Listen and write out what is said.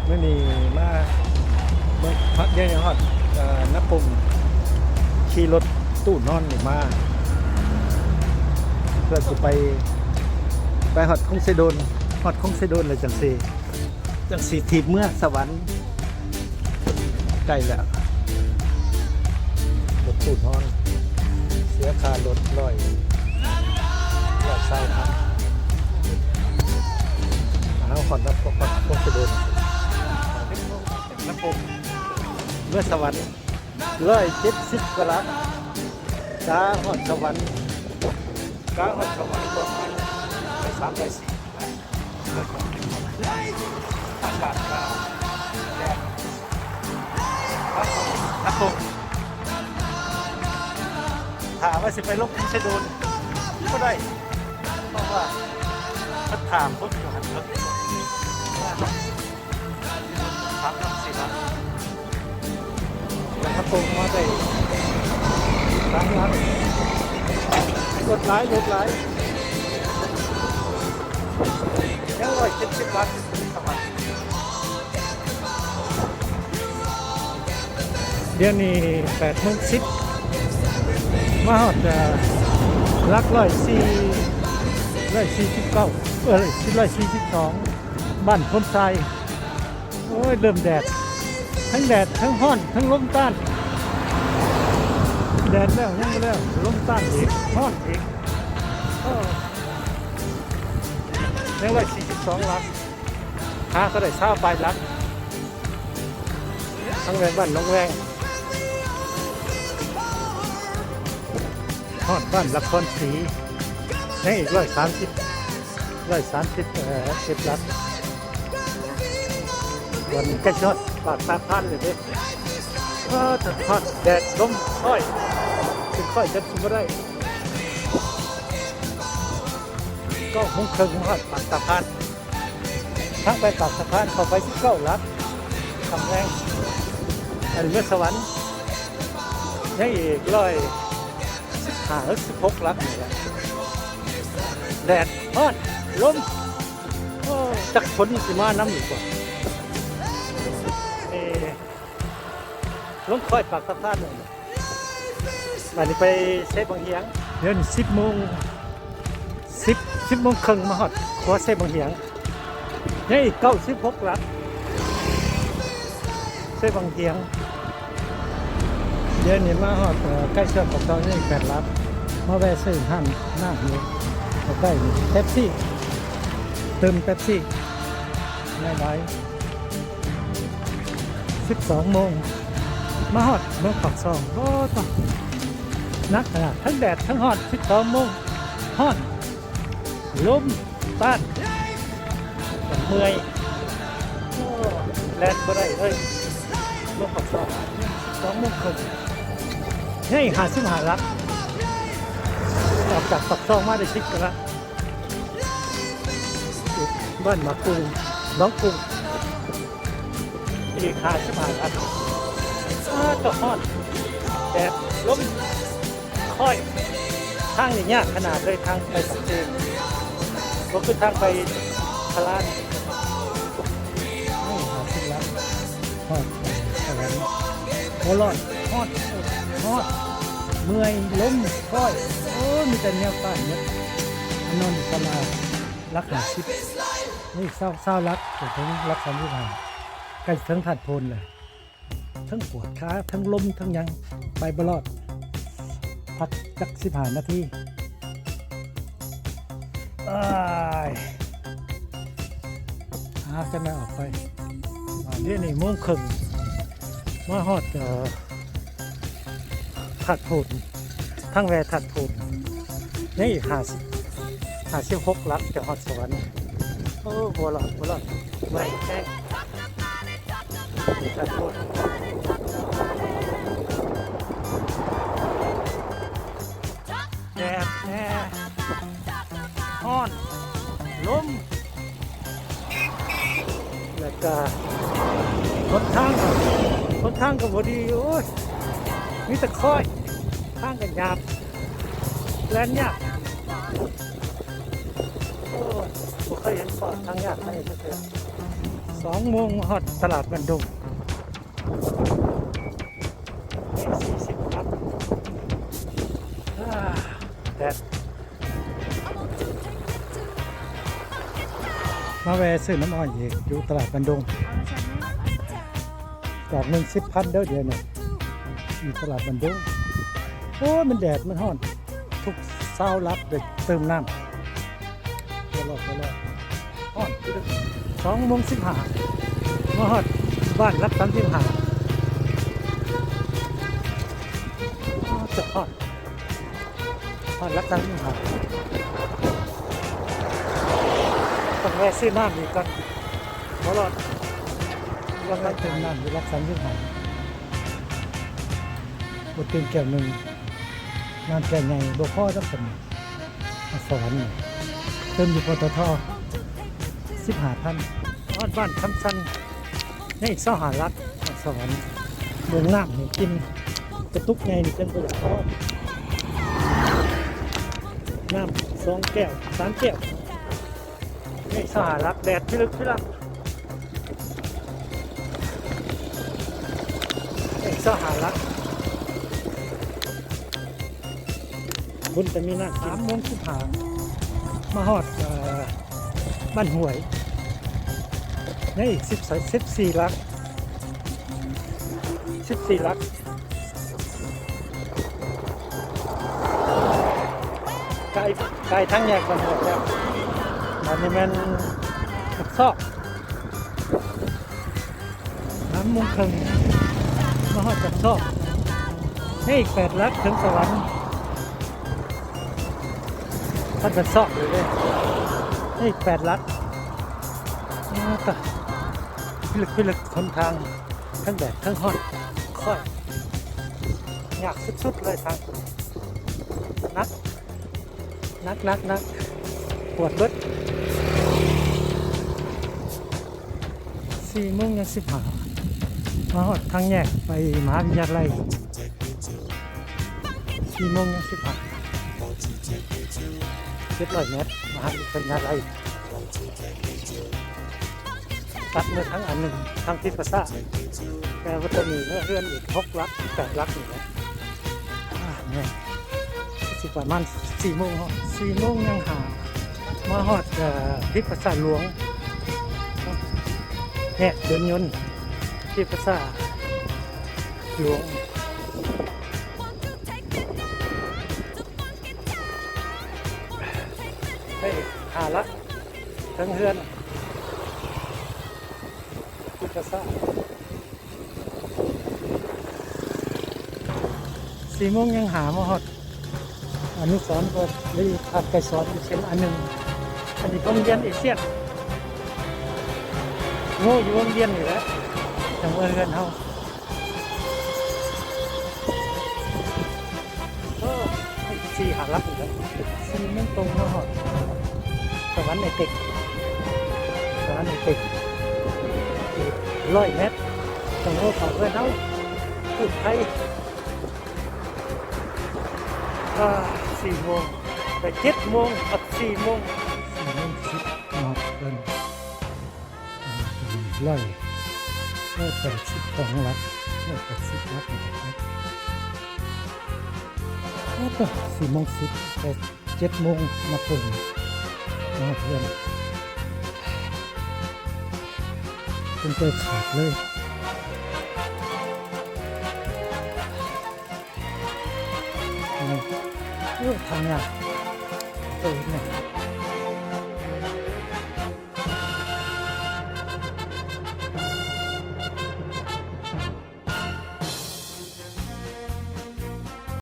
ມື້ນີ້ມາເມືອງ ຮອດ ດຽວນີ້ຮອດ ເອີ ນາປົງ ຂີ່ລົດຕູ້ນອນນີ້ມາ ເພື່ອຊິໄປ ໄປຮອດຄົງເຊໂດນ ຮອດຄົງເຊໂດນແລ້ວຈັ່ງຊິ ຈັ່ງຊິຖີບເມືອສະຫວັນ ໃກ້ແລ້ວ ລົດຕູ້ນອນ ເສຍຄ່າລົດຮ້ອຍ ຮ້ອຍຊາວພັນ ເຮົາຮອດນາປົງ ຮອດຄົງເຊໂດນ ນາປົງ ເມືອສະຫວັນ ຮ້ອຍເຈັດສິບກວ່າຫຼັກ ກາຮອດສະຫວັນ ກາຮອດສະຫວັນປະມານສາມຮ້ອຍສີ່ ອາກາດກະແດດ ນາປົງ ຖ້າວ່າຊິໄປລົງຄົງເຊໂດນ ບໍ່ໄດ້ ເພາະວ່າເພິ່ນຖາມຄົນຢູ່ຫັ້ນເພິ່ນ ສາມພັນສີ່ຮ້ອຍ ແລ້ວກະຕົງມາໄດ້ສາມຫຼັກ ລົດຫຼາຍ ລົດຫຼາຍ ຍັງຮ້ອຍເຈັດສິບຫຼັກ ດຽວນີ້ແປດໂມງສິບ ມາຮອດ ເອີ ຫຼັກຮ້ອຍສີ່ ຮ້ອຍສີ່ສິບເກົ້າ ເອີ ຮ້ອຍສີ່ສິບສອງ ບ້ານໂພນຊາຍ. ໂອ້ຍ ເລີ່ມແດດ ທັງແດດ ທັງຮ້ອນ ທັງລົມຕ້ານ ແດດແລ້ວຍັງບໍ່ແລ້ວ ລົມຕ້ານອີກ ຮ້ອນອີກ ໂອ້ ຍັງໄດ້ສີ່ສິບສອງຫຼັກ ຫາກໍໄດ້ຊາວປາຍຫຼັກ ທາງແວງບ້ານໜອງແວງ ຮອດບ້ານນະຄອນສີ ຍັງອີກຮ້ອຍສາມສິບ ຮ້ອຍສາມສິບ ເອີ ເຈັດຫຼັກ ຕອນນີ້ໃກ້ຊິຮອດປາກຕາພານແລ້ວເດ້ ເອີ ຮອດ ແດດລົມຄ້ອຍ ຊິຄ້ອຍຈັກຊິບໍ່ໄດ້ ເກົ້າໂມງເຄິ່ງມາຮອດປາກຕາພານ ທາງໄປປາກຕາພານເຂົ້າໄປສິບເກົ້າຫຼັກ ຄຳແຮງ ອັນເມືອງສະຫວັນ ຍັງອີກຮ້ອຍສິບຫ້າ ຫຼື ສິບຫົກຫຼັກນີ້ແຫຼະ ແດດ ຮ້ອນ ລົມ ໂອ້ ຈັກຝົນມັນຊິມານຳອີກບໍ່ ເອີ ລົງຄ້ອຍປາກຕາພານ ບາດນີ້ໄປເຊບັ້ງຫຽງ ດຽວນີ້ສິບໂມງ ສິບ ສິບໂມງເຄິ່ງມາຮອດຂົວເຊບັ້ງຫຽງ ຍັງອີກເກົ້າສິບຫົກຫຼັກ ເຊບັ້ງຫຽງ ດຽວນີ້ມາຮອດ ເອີ ໃກ້ເຊບັ້ງຫຽງ ຍັງອີກແປດຫຼັກ ມາແວ່ຊື້ຮ້ານນ້ຳຢູ່ໃກ້ໆ ເປັບຊີ ຕື່ມເປັບຊີ ຫຼາຍໆ ສິບສອງໂມງ ມາຮອດເມືອງປາກຊ່ອງ ໂອ້ ຕາຍ ໜັກຂະໜາດ ທັງແດດທັງຮ້ອນ ສິບສອງໂມງ ຮ້ອນ ລົມ ຕ້ານ ເມື່ອຍ ໂອ້ ແລ່ນບໍ່ໄດ້ເລີຍ ເມືອງປາກຊ່ອງ ສອງໂມງເຄິ່ງ ຍັງອີກຫ້າສິບຫ້າຫຼັກ ອອກຈາກປາກຊ່ອງມາໄດ້ສິບກວ່າຫຼັກ ບ້ານໝາກກຸງ ໜອງກຸງ ອີກຫ້າສິບຫ້າຫຼັກ ອ້າ ກໍຮ້ອນ ແດດ ລົມ ຄ້ອຍ ທາງນີ້ຍາກຂະໜາດເລີຍ ທາງໄປປາກເຊ ບໍ່ຄືທາງໄປພະລານ ໂອ້ ຫ້າສິບຫຼັກ ຮອດສະຫວັນ ໂອ້ ຮ້ອນ ຮ້ອນ ຮ້ອນ ເມື່ອຍ ລົມ ຄ້ອຍ ໂອ້ ມີແຕ່ແນວຕ້ານໝົດ ມານອນຢູ່ສາລາ ຫຼັກຫ້າສິບ ນີ້ ຊາວ ຊາວຫຼັກ ຈົນເຖິງຫຼັກສາມສິບຫ້າ ໃກ້ເຖິງທາດໂພນແລ້ວ ທັງປວດຂາ ທັງລົມ ທັງຫຍັງ ໄປບໍ່ລອດ ພັກຈັກສິບຫ້ານາທີ ອ້າຍ ຫາຈັກໜ້ອຍອອກໄປ ອ່າ ດຽວນີ້ໂມງເຄິ່ງ ມາຮອດ ເອີ ທາດໂພນ ທາງແວ່ທາດໂພນ ຍັງອີກຫ້າສິບ ຫ້າສິບຫົກຫຼັກຈະຮອດສະຫວັນ ໂອ້ ບໍ່ລອດ ບໍ່ລອດ ໄວແທ້ ທາດໂພນ ແດດແທ້ ຮ້ອນ ລົມ ແລ້ວກະຫົນທາງ ຫົນທາງກໍບໍ່ດີ ໂອ້ຍ ມີແຕ່ຄ້ອຍ ທາງກໍຫຍາບ ແລ່ນຍາກ ໂອ້ຍ ບໍ່ເຄີຍເຫັນປອດທາງຍາກປານນີ້ຈັກເທື່ອ ສ ສອງໂມງ ມາຮອດຕະຫຼາດບ້ານດົງ ສີ່ສິບບາດ ອາ ແດດ ມາແວ່ຊື້ນ້ຳອ້ອຍອີກ ຢູ່ຕະຫຼາດບ້ານດົງ ດອກໜຶ່ງສິບພັນເດີ້ ດຽວນີ້ ຢູ່ຕະຫຼາດບ້ານດົງ. ໂອ້ຍ ມັນແດດ ມັນຮ້ອນ ທຸກຊາວຫຼັກໄດ້ເຕີມນ້ຳ ຕະຫຼອດ ຕະຫຼອດ ຮ້ອນ ສອງໂມງສິບຫ້າ ມາຮອດບ້ານຫຼັກສາມສິບຫ້າ ຈະຮອດ ຮອດຫຼັກສາມສິບຫ້າ ຕ້ອງແວ່ຊື້ນ້ຳອີກກ່ອນ ບໍ່ລອດ ກຳລັງເຕີມນ້ຳຢູ່ຫຼັກສາມສິບຫ້າ ບໍ່ຕື່ມແກ້ວໜຶ່ງ ນ້ຳແກ້ວໃຫຍ່ບໍ່ພໍດອກ ສຳ ສະຫວັນນີ້ ເຕີມຢູ່ ປຕທ ສິບຫ້າພັນ ຮອດບ້ານຄຳຊັນ ຍັງອີກຊາວຫ້າຫຼັກ ສະຫວັນ ເບິ່ງນ້ຳໃຫ້ກິນ ກະຕຸກໃຫຍ່ນີ້ຈັ່ງບໍ່ຢາກພໍ ນ້ຳສອງແກ້ວ ສາມແກ້ວ ຍັງອີກຊາວຫ້າຫຼັກ ແດດພິລຶກພິລັກ ຍັງອີກຊາວຫ້າຫຼັກ ບຸນແຕ່ມີນ້ຳກິນ ສາມໂມງສິບຫ້າ ມາຮອດ ເອີ ບ້ານຫ້ວຍ ຍັງອີກສິບ ສິບສີ່ຫຼັກ ສິບສີ່ຫຼັກ ກາຍ ກາຍທາງແຍກບ້ານຫ້ວຍແລ້ວ ບາດນີ້ແມ່ນປາກຊອກ ສາມໂມງເຄິ່ງ ມາຮອດປາກຊອກ ຍັງອີກແປດຫຼັກເຖິງສະຫວັນ ຮອດປາກຊອກເລີຍເດ້ ຍັງອີກແປດຫຼັກ ອາ ຕາ ພິລຶກ ພິລຶກ ຫົນທາງ ທັງແດດທັງຮ້ອນ ຂ້ອຍ ຍາກສຸດໆເລີຍທາງ ໜັກ ໜັກ ໜັກ ໜັກ ປວດເບິດ. ສີ່ໂມງຍັງສິບຫ້າ ມາຮອດທາງແຍກໄປມະຫາວິທະຍາໄລ ສີ່ໂມງຍັງສິບຫ້າ ເຈັດຮ້ອຍແມັດ ມະຫາວິທະຍາໄລ ຕັດເໝິດທັງອັນໜຶ່ງ ທັງທິດປະສາດ ແຕ່ວ່າຕອນນີ້ເຮືອນອີກຫົກຫຼັກ ແປດຫຼັກນີ້ແຫຼະ ອາ ແມ່ນ ຊິປະມານສີ່ໂມງເນາະ ສີ່ໂມງຍັງຫາ ມາຮອດ ເອີ ທິດປະສາດຫຼວງ ແຍກເດີ່ນຍົນ ທິດປະສາດຫຼວງ ໄດ້ຫ້າຫຼັກ ເຖິງເຮືອນ ພຸດທະສາດ ສີ່ໂມງຍັງຫາມາຮອດ ອະນຸສອນກໍໄດ້ພັກໄກສອນອີກເຊັ່ນອັນໜຶ່ງ ອັນນີ້ໂຮງຮຽນເອຊຽນ ໂງຢູ່ໂຮງຮຽນນີ້ແຫຼະ ຈັ່ງວ່າເຮືອນເຮົາ ໂອ້ ສີ່ຫ້າຫຼັກນີ້ແຫຼະ ສີ່ໂມງຕົງມາຮອດ ສະຫວັນໄອເຕັກ ສະຫວັນໄອເຕັກ ອີກຮ້ອຍແມັດ ຕ້ອງໂທເຂົ້າເຮືອນເຮົາ ກູ້ໄພ ອາ ສີ່ໂມງ ໄປເຈັດໂມງ ຮອດສີ່ໂມງ ສີ່ໂມງສິບ ຮອດເຮືອນ ອາ ຮ້ອຍ ຮ້ອຍແປດສິບສອງຫຼັກ ຮ້ອຍແປດສິບຫຼັກນີ້ແຫຼະ ໂອ້ໂຫ ສີ່ໂມງສິບ ແຕ່ເຈັດໂມງມາເຖິງ ມາຮອດເຮືອນ ເປັນໃຈຂາດເລີຍ ໂອ້ ທາງຍາກ ເອີ ນີ້